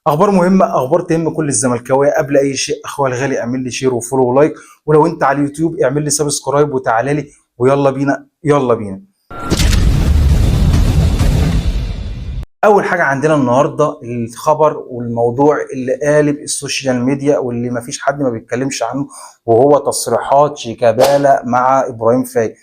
اخبار مهمة، اخبار تهم كل الزملكاويه. قبل اي شيء اخويا الغالي اعمل لي share و follow و like، ولو انت على اليوتيوب اعمل لي subscribe وتعالى لي، ويلا بينا يلا بينا. اول حاجة عندنا النهارده الخبر والموضوع اللي قالب ال social media واللي ما فيش حد ما بيتكلمش عنه، وهو تصريحات شيكابالا مع ابراهيم فايق.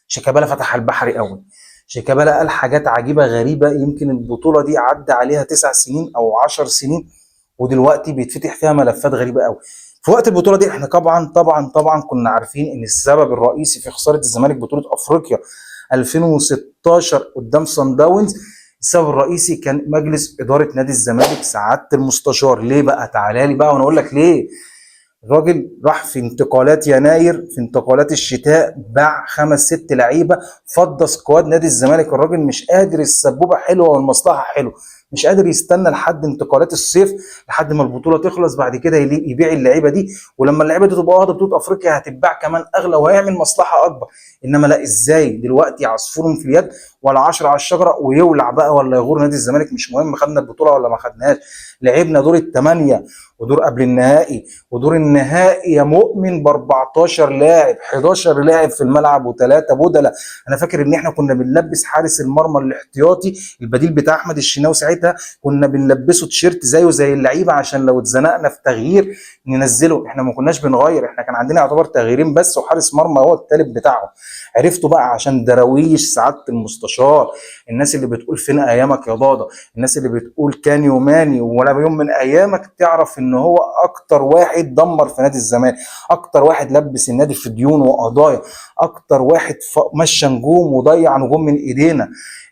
شيكابالا فتح البحر قوي. شيكابالا قال حاجات عجيبة غريبة، يمكن البطولة دي عدى عليها 9 سنين او 10 سنين ودلوقتي بيتفتح فيها ملفات غريبة قوي. في وقت البطولة دي احنا طبعا طبعا طبعا كنا عارفين ان السبب الرئيسي في خسارة الزمالك بطوله افريقيا 2016 قدام صن داونز، السبب الرئيسي كان مجلس ادارة نادي الزمالك سعادة المستشار. ليه بقى؟ تعالى لي بقى وانا اقول لك ليه. الراجل راح في انتقالات يناير، في انتقالات الشتاء، باع 5 6 لعيبة، فضى squad نادي الزمالك. الراجل مش قادر، السبوبه حلوة والمصلحة حلوة، مش قادر يستنى لحد انتقالات الصيف، لحد ما البطولة تخلص بعد كده يبيع اللعيبة دي، ولما اللعيبة دي تبقى واخده بطوله افريقيا هتتباع كمان اغلى وهيعمل مصلحة اكبر. انما لا، ازاي دلوقتي عصفور في اليد ولا 10 على الشجرة، ويولع بقى ولا يغور نادي الزمالك، مش مهم خدنا البطولة ولا ما خدناهاش. لعبنا دور الثمانية ودور قبل النهائي ودور النهائي يا مؤمن ب 14 لاعب، 11 لاعب في الملعب وثلاثة بدلاء. انا فاكر ان احنا كنا بنلبس حارس المرمى الاحتياطي البديل بتاع احمد الشناوي ساعتها، كنا بنلبسه تيشيرت زيه زي اللعيبة عشان لو اتزنقنا في تغيير ننزله. احنا ما كناش بنغير، احنا كان عندنا يعتبر تغييرين بس وحارس مرمى هو الثالث بتاعه. عرفتوا بقى عشان دراويش سعادة المستشار، الناس اللي بتقول فين ايامك يا ضاضه، الناس اللي بتقول كان يوماني ولا يوم من ايامك، تعرف ان هو اكتر واحد دمر في نادي الزمالك، اكتر واحد لبس النادي في ديون وقضايا، اكتر واحد مشى نجوم وضيع نجوم من ايدينا.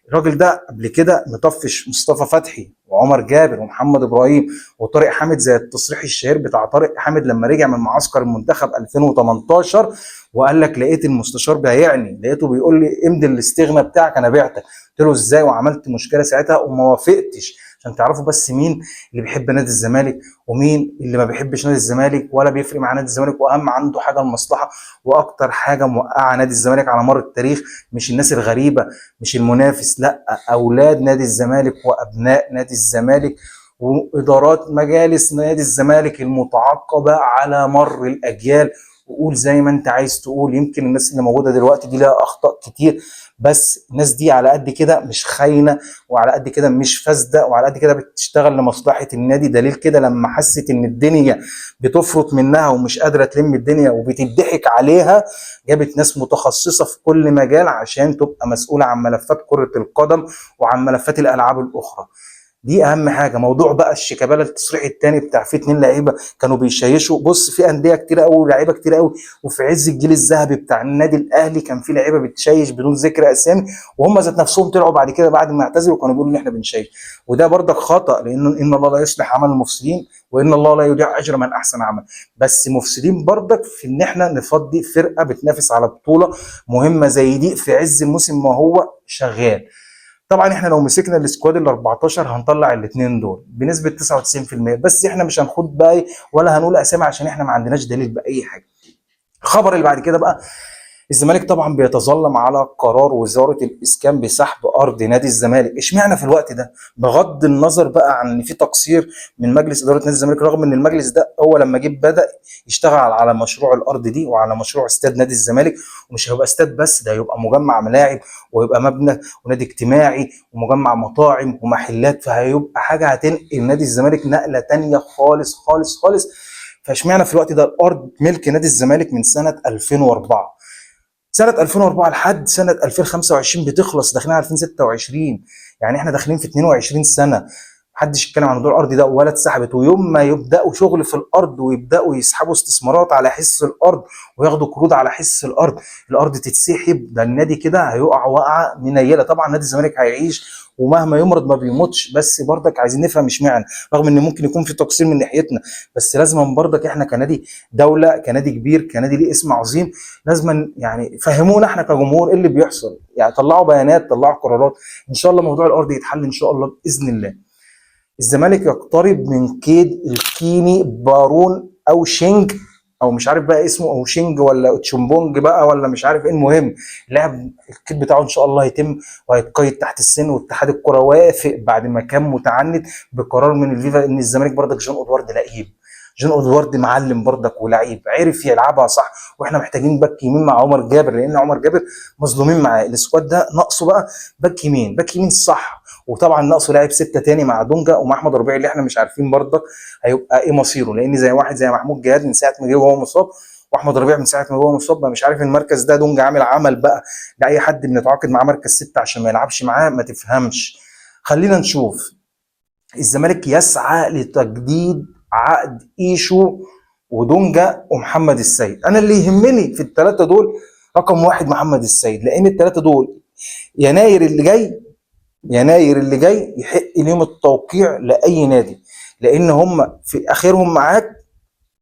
الراجل ده قبل كده مطفش مصطفى فتحي وعمر جابر ومحمد ابراهيم وطارق حامد، زي التصريح الشهير بتاع طارق حامد لما رجع من معسكر المنتخب 2018 وقال لك لقيت المستشار بايعني، لقيته بيقول لي امضي الاستغنى بتاعك انا بعتك. قلت له ازاي؟ وعملت مشكلة ساعتها وما وافقتش. عشان تعرفوا بس مين اللي بيحب نادي الزمالك ومين اللي ما بيحبش نادي الزمالك ولا بيفرق مع نادي الزمالك، واهم عنده حاجة المصلحة. واكتر حاجة موقعه نادي الزمالك على مر التاريخ مش الناس الغريبة، مش المنافس، لا، اولاد نادي الزمالك وابناء نادي الزمالك وادارات مجالس نادي الزمالك المتعاقبة على مر الاجيال. وقول زي ما انت عايز تقول، يمكن الناس اللي موجودة دلوقتي دي لها اخطاء كتير، بس الناس دي على قد كده مش خاينه، وعلى قد كده مش فاسدة، وعلى قد كده بتشتغل لمصلحة النادي. دليل كده لما حست ان الدنيا بتفرط منها ومش قادرة تلم الدنيا وبتضحك عليها، جابت ناس متخصصة في كل مجال عشان تبقى مسؤولة عن ملفات كره القدم وعن ملفات الالعاب الاخرى. دي اهم حاجة. موضوع بقى الشيكابالا، التصريح الثاني بتاع في 2 لعيبة كانوا بيشيشوا. بص، في اندية كتير قوي ولاعيبه كتير قوي، وفي عز الجيل الذهبي بتاع النادي الاهلي كان في لعيبة بتشيش بدون ذكر اسامي، وهم ذات نفسهم طلعوا بعد كده بعد ما اعتزلوا كانوا بيقولوا ان احنا بنشيش، وده برضك خطا، لان ان الله لا يصلح عمل المفسدين وان الله لا يضيع اجر من احسن عمل. بس مفسدين برضك في ان احنا نفضي فرقه بتنافس على بطوله مهمة زي دي في عز الموسم ما هو شغال. طبعا احنا لو مسكنا ال squad ال 14 هنطلع الاثنين دول بنسبة 99%، بس احنا مش هنخد بقى ولا هنقول اسامي عشان احنا ما عندناش دليل باي حاجة. الخبر اللي بعد كده بقى، الزمالك طبعا بيتظلم على قرار وزارة الاسكان بسحب ارض نادي الزمالك. اشمعنى في الوقت ده؟ بغض النظر بقى عن ان في تقصير من مجلس ادارة نادي الزمالك، رغم ان المجلس ده هو لما جه بدا يشتغل على مشروع الارض دي وعلى مشروع استاد نادي الزمالك، ومش هيبقى استاد بس، ده هيبقى مجمع ملاعب ويبقى مبنى ونادي اجتماعي ومجمع مطاعم ومحلات، فهيبقى حاجة هتنقل نادي الزمالك نقله تانية خالص خالص خالص. فاشمعنى في الوقت ده؟ الارض ملك نادي الزمالك من سنة 2004، سنة 2004 لحد سنة 2025 بتخلص، داخلين على 2026، يعني احنا داخلين في 22 سنة محدش يتكلم عن موضوع الارض ده ولا اتسحبت. ويوم ما يبداوا شغل في الارض ويبداوا يسحبوا استثمارات على حس الارض وياخدوا قروض على حس الارض، الارض تتسحب، ده النادي كده هيقع وقعه منيله. طبعا نادي الزمالك هيعيش ومهما يمرض ما بيموتش، بس برضك عايزين نفهم اشمعنى، رغم ان ممكن يكون في تقصير من ناحيتنا، بس لازم برضك احنا كنادي دولة، كنادي كبير، كنادي ليه اسم عظيم، لازم يعني فهمونا احنا كجمهور ايه اللي بيحصل، يعني طلعوا بيانات، طلعوا قرارات. ان شاء الله موضوع الارض يتحل ان شاء الله باذن الله. الزمالك يقترب من كيد الكيني بارون او شينج او مش عارف بقى اسمه، او شينج ولا تشومبونج بقى ولا مش عارف ايه. المهم اللاعب الكيد بتاعه ان شاء الله هيتم وهيتقيد تحت السن، واتحاد الكره وافق بعد ما كان متعنت بقرار من الفيفا ان الزمالك برضك جون ادوارد لعيب، جون ادوارد معلم برضك ولعيب عرف يلعبها صح. واحنا محتاجين باك يمين مع عمر جابر، لان عمر جابر مظلومين معاه، ال squad ده ناقصه بقى باك يمين، باك يمين صح. وطبعا ناقصه لاعب 6 تاني مع دونجا ومع احمد ربيع اللي احنا مش عارفين برضك هيبقى ايه مصيره، لان زي واحد زي محمود جهاد من ساعة ما جه وهو مصاب، واحمد ربيع من ساعة ما هو مصاب بقى مش عارف المركز ده دونجا عامل عمل بقى لاي حد بنتعاقد معاه مركز 6 عشان ما يلعبش معاه، ما تفهمش. خلينا نشوف الزمالك يسعى لتجديد عقد ايشو ودونجا ومحمد السيد. انا اللي يهمني في الثلاثة دول رقم 1 محمد السيد، لان الثلاثة دول يناير اللي جاي، يناير اللي جاي يحق ليهم التوقيع لاي نادي، لان هم في اخرهم معاك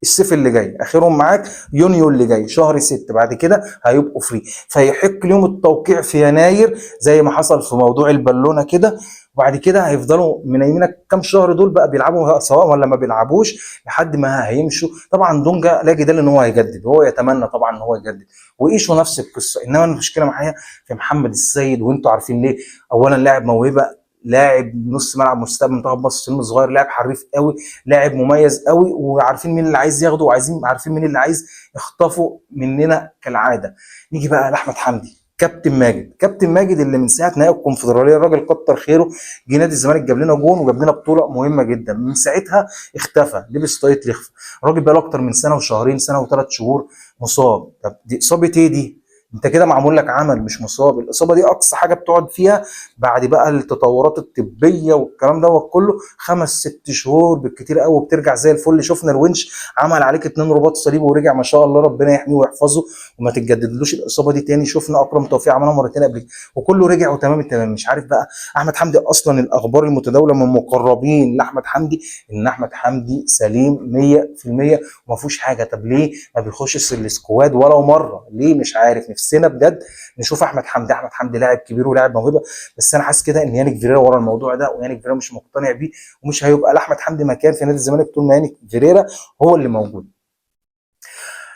الصيف اللي جاي، اخرهم معاك يونيو اللي جاي شهر 6، بعد كده هيبقوا free، فيحق لهم التوقيع في يناير زي ما حصل في موضوع البالونة كده. وبعد كده هيفضلوا منيمينك كام شهر دول بقى بيلعبوا سواء ولا ما بيلعبوش لحد ما هيمشوا. طبعا دونجا لا جدال ان هو هيجدد، وهو يتمنى طبعا ان هو يجدد، وايشو نفس القصة. انما المشكلة معايا في محمد السيد، وانتوا عارفين ليه. اولا لاعب موهبة، لاعب نص ملعب مستقبل منتخب مصر سنة صغير، لاعب حريف قوي، لاعب مميز قوي، وعارفين مين اللي عايز ياخده، وعايزين عارفين مين اللي عايز يخطفه مننا كالعادة. نيجي بقى لاحمد حمدي كابتن ماجد، كابتن ماجد اللي من ساعة نهائي الكونفدراليه الراجل كتر خيره جه نادي الزمالك جاب لنا جون وجاب لنا بطوله مهمة جدا، من ساعتها اختفى، لبس طاقية لخفه. الراجل بقى له اكتر من سنة وشهرين، سنة وثلاث شهور مصاب. طب دي اصابه ايه دي؟ انت كده معمول لك عمل مش مصاب. الاصابة دي اقصى حاجة بتقعد فيها بعد بقى التطورات الطبية والكلام دوت كله 5 6 شهور بالكتير قوي، وبترجع زي الفل. شفنا الونش عمل عليك 2 رباط صليبي ورجع ما شاء الله، ربنا يحميه ويحفظه وما تتجددلوش الاصابة دي تاني. شفنا اكرم توفيق عملها مرتين قبل وكله رجع وتمام التمام. مش عارف بقى احمد حمدي اصلا الاخبار المتداولة من مقربين لاحمد حمدي ان احمد حمدي سليم 100% وما فيهوش حاجة. طب ليه ما بيخشش ال squad ولو مرة؟ ليه؟ مش عارف. نفسنا بجد نشوف احمد حمدي. احمد حمدي لاعب كبير ولاعب موهبة، بس انا حاسس كده ان يانيك فيريرا ورا الموضوع ده، ويانيك فيريرا مش مقتنع بيه، ومش هيبقى لاحمد حمدي مكان في نادي الزمالك طول ما يانيك فيريرا هو اللي موجود.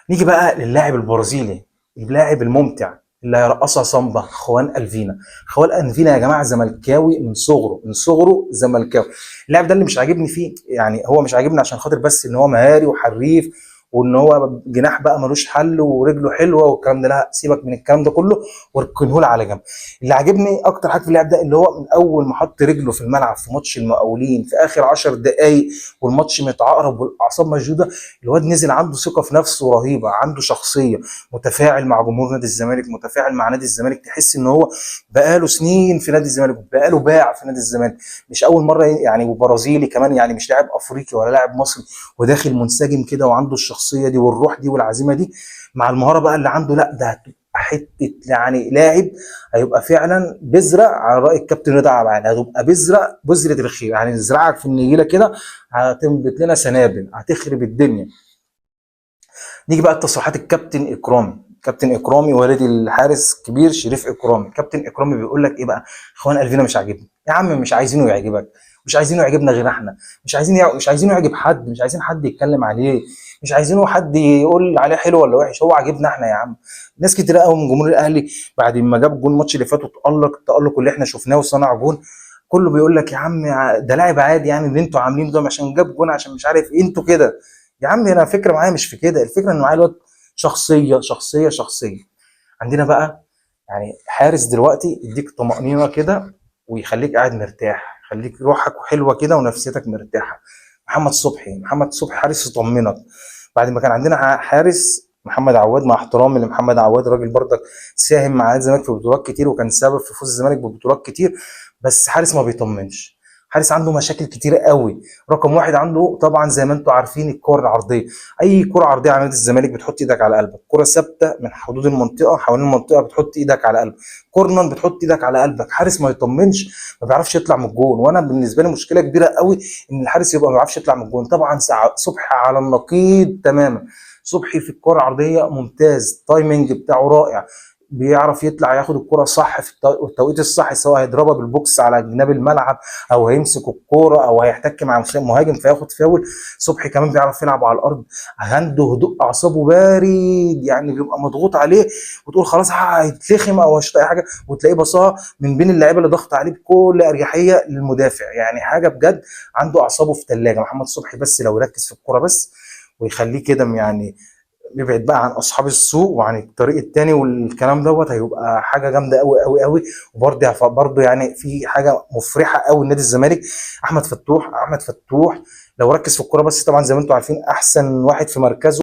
نيجي بقى للاعب البرازيلي، اللاعب الممتع اللي هيرقصها سامبا، خوان الفينا. خوان الفينا يا جماعة زملكاوي من صغره، من صغره زملكاوي. اللاعب ده اللي مش عاجبني فيه، يعني هو مش عاجبني عشان خاطر بس ان هو مهاري وحريف وان هو جناح بقى ملوش حل ورجله حلوة والكلام ده، لا سيبك من الكلام ده كله واركنه على جنب. اللي عاجبني اكتر حاجة في اللاعب ده اللي هو من اول ما حط رجله في الملعب في ماتش المقاولين في اخر 10 دقائق والماتش متعقرب والاعصاب مشدودة، الواد نزل عنده ثقة في نفسه رهيبة، عنده شخصية، متفاعل مع جمهور نادي الزمالك، متفاعل مع نادي الزمالك، تحس ان هو بقاله سنين في نادي الزمالك، بقاله باع في نادي الزمالك، مش اول مرة يعني. وبرازيلي كمان، يعني مش لاعب افريقي ولا لاعب مصري، وداخل منسجم كده وعنده الشخصية دي والروح دي والعزيمة دي مع المهارة بقى اللي عنده. لا ده هتبقى حتة يعني لاعب هيبقى فعلا بذرة على راي الكابتن رضا عبد العال، هتبقى بذرة، بذرة الخير، يعني نزرعك في النجيله كده هتنبت لنا سنابل، هتخرب الدنيا. نيجي بقى لتصريحات الكابتن اكرامي. كابتن اكرامي والد الحارس الكبير شريف اكرامي. كابتن اكرامي بيقول لك ايه بقى؟ اخوان الفينا مش عاجبني. يا عم مش عايزينه يعجبك، مش عايزينه يعجبنا غير احنا، مش عايزينه يعجب حد، مش عايزين حد يتكلم عليه، مش عايزينه حد يقول عليه حلو ولا وحش، هو عاجبنا احنا يا عم. ناس كتير قوي من جمهور الاهلي بعد ما جاب جون الماتش اللي فات وتالق التالق اللي احنا شفناه وصنع جون، كله بيقول لك يا عم ده لاعب عادي، يعني اللي انتوا عاملينه ده عشان جاب جون عشان مش عارف ايه انتوا كده. يا عم انا فكرة معايا مش في كده، الفكرة ان معايا الواد شخصية شخصية شخصية. عندنا بقى يعني حارس دلوقتي يديك طمأنينة كده ويخليك قاعد مرتاح، يخليك روحك حلوة كده ونفسيتك مرتاحة. محمد صبحي، محمد صبحي حارس يطمنك. بعد ما كان عندنا حارس محمد عواد، مع احترامي لمحمد عواد راجل برضك ساهم مع نادي الزمالك في بطولات كتير وكان سبب في فوز الزمالك ببطولات كتير، بس حارس ما بيطمنش، حارس عنده مشاكل كتير قوي. رقم واحد عنده طبعا زي ما انتم عارفين الكور العرضية، اي كره عرضية على نادي الزمالك بتحط ايدك على قلبك، كره ثابتة من حدود المنطقة حوالين المنطقة بتحط ايدك على قلبك، corner بتحط ايدك على قلبك. حارس ما يطمنش، ما بيعرفش يطلع من الجون. وانا بالنسبة لي مشكلة كبيرة قوي ان الحارس يبقى ما بيعرفش يطلع من الجون. طبعا صبحي على النقيض تماما، صبحي في الكره العرضية ممتاز، timing بتاعه رائع، بيعرف يطلع ياخد الكرة صح في التوقيت الصح، سواء هيضربها بالبوكس على جناب الملعب او هيمسك الكورة او هيحتك مع مهاجم فياخد فاول. صبحي كمان بيعرف يلعب على الارض، عنده هدوء اعصابه بارد، يعني بيبقى مضغوط عليه وتقول خلاص هيتلخم او هيشوط اي حاجة، وتلاقيه بصاها من بين اللعيبة اللي ضغط عليه بكل اريحية للمدافع. يعني حاجة بجد، عنده اعصابه في ثلاجه محمد صبحي. بس لو ركز في الكورة بس ويخليه كده يعني يبعد بقى عن اصحاب السوق وعن الطريق التاني والكلام دوت، هيبقى حاجة جامدة قوي قوي قوي. وبرضه يعني في حاجة مفرحة قوي لنادي الزمالك، احمد فتوح. احمد فتوح لو ركز في الكورة بس، طبعا زي ما انتم عارفين احسن واحد في مركزه.